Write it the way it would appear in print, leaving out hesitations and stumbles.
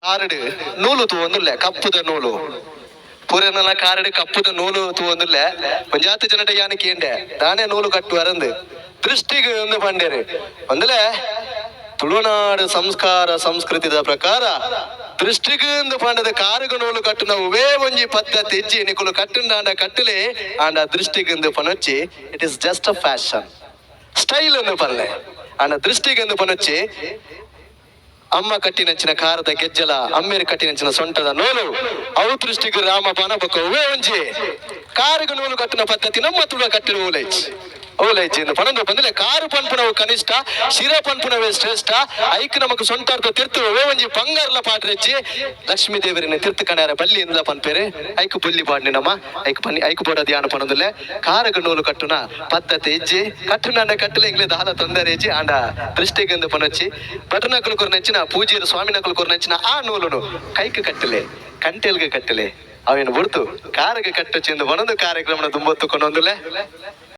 ಕಾರಡ್ ನೂಲು ತೂವೊಂದುಲ್ಲೆ ಕಪ್ಪುದ ನೂಲು. ಪೂರೆರ್ನಲ ಕಾರಡ್ ಕಪ್ಪುದ ನೂಲು ತೂವೊಂದುಲ್ಲೆ. ಒಂಜಾತ್ ಜನಟ ಯಾನ್ ಕೇಂಡೆ ದಾನೆ ನೂಲು ಕಟ್ಟುವರಂದ್ ದೃಷ್ಟಿಗ್ ಇಂದ್ ಪಂಡೆರ್. ಅಂದಲೇ ತುಳುನಾಡು ಸಂಸ್ಕಾರ ಸಂಸ್ಕೃತಿದ ಪ್ರಕಾರ ದೃಷ್ಟಿಗ್ ಇಂದ್ ಪಂಡದ್ ಕಾರುಗು ನೂಲು ಕಟ್ಟುನ ಒವ್ವೇ ಒಂಜಿ ಪದ್ಧತಿ ಇಜ್ಜಿ. ನಿಕುಲು ಕಟ್ಟುಂಡಾಂಡ ಕಟ್ಟುಲೆ, ಆಂಡ ದೃಷ್ಟಿಗ್ ಇಂದ್ ಪನೊಚ್ಚಿ. It is just a fashion style ಇಂದ್ ಪನ್ಲೆ. ಆಂಡ ದೃಷ್ಟಿಗ್ ಇಂದ್ ಪನೊಚ್ಚಿ. ಅಮ್ಮ ಕಟ್ಟಿನಂಚಿನ ಕಾರದ ಗೆಜ್ಜಲ, ಅಮ್ಮೆರ್ ಕಟ್ಟಿನಂಚಿನ ಸೊಂಟದ ನೂಲು ಅವು ದೃಷ್ಟಿಗ್ ರಾಮ ಬಾಣ. ಬೊಕ್ಕ ಒವ್ವೇ ಒಂಜಿ ಕಾರುಗು ನೂಲು ಕಟ್ಟುನ ಪದ್ಧತಿ ನಮ್ಮ ತುಳುವ ಕಟ್ಟಿನ ಓಲೈಜ್ ಓಲೈಜ್ ಇಂದ್ ಪನೊಂದು ಬಂದಲೆ. ಕಾರು ಪನ್ಪುನವು ಕನಿಷ್ಠ, ಶಿರ ಪನ್ಪುನವೇ ಶ್ರೇಷ್ಠ. ಐಕ್ ನಮಕ್ ಸೊಂಟಾರ್ದ ತಿರ್ತು ಒವ್ವೇ ಒಂಜಿ ಬಂಗಾರ್ಲ ಪಾಡ್ರೆಜ್ಜಿ. ಲಕ್ಷ್ಮೀ ದೇವರಿನ ತಿರ್ತು ಕಣಾರ ಬಲ್ಲಿ ಇಂದ್ಲ ಪನ್ಪೆರ್. ಐಕ್ ಬೊಲ್ಲಿ ಪಾಡ್ನಿ ನಮ ಐಕ್ ಪನ್ನಿ. ಐಕ್ ಬೋಡ ಧ್ಯಾನ ಪನೊಂದುಲ್ಲೆ. ಕಾರುಗು ನೂಲು ಕಟ್ಟುನ ಪದ್ಧತಿ ಇಜ್ಜಿ. ಕಟ್ಟುನ ಕಟ್ಟಲೆ, ಎಂಕ್ಲೆ ದಾಲ ತೊಂದರೆ ಇಜ್ಜಿ. ಆಂಡ ದೃಷ್ಟಿಗ್ ಇಂದ್ ಪನೊಚ್ಚಿ. ಭಟ್ರನಕುಲು ಕೊರ್ನಂಚಿನ, ಪೂಜೆರ್ ಸ್ವಾಮಿನಕುಲು ಕೊರ್ನಂಚಿನ ಆ ನೂಲುನು ಕೈಕ್ ಕಟ್ಟಲೆ, ಕಂಟೆಲ್ಗ್ ಕಟ್ಟಲೆ. ಅವೇನು ಬುಡ್ತು ಕಾರುಗು ಕಟ್ಟೊಚ್ಚಿ ಇಂದ್ ಪನೊಂದು ಕಾರ್ಯಕ್ರಮನ ದುಂಬೊತ್ತು ಕೊಂಡೊಂದುಲ್ಲೆ.